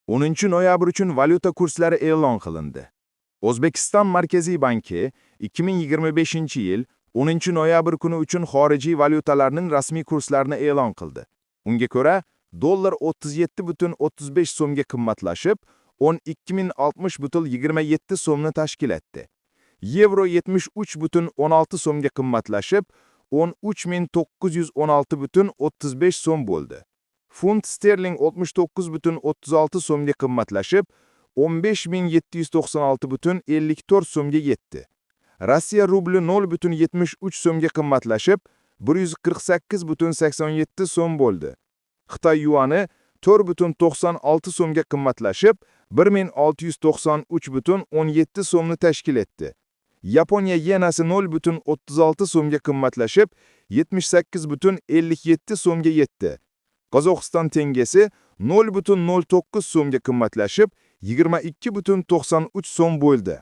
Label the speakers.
Speaker 1: 10 noyabr uchun valyuta kurslari e'lon qilindi. O'zbekiston Markaziy banki 2025-yil 10 noyabr kuni uchun xorijiy valyutalarning rasmiy kurslarini e'lon qildi. Unga ko'ra, dollar 37,35 so'mga qimmatlashib, 12.060,27 so'mni tashkil etdi. Yevro 73,16 so'mga qimmatlashib, 13.916,35 so'm bo'ldi. Funt sterling 69,36 so'mga qimmatlashib, 15.796,54 so'mga yetdi. Rossiya rubli 0,73 so'mga qimmatlashib, 148,87 so'm bo'ldi. Xitoy yuani 4,96 so'mga qimmatlashib, 1693,17 so'mni tashkil etdi. Yaponiya yenasi 0,36 so'mga qimmatlashib, 78,57 so'mga yetdi. Qozog'iston tengesi 0,09 so'mga qimmatlashib, 22,93 so'm bo'ldi.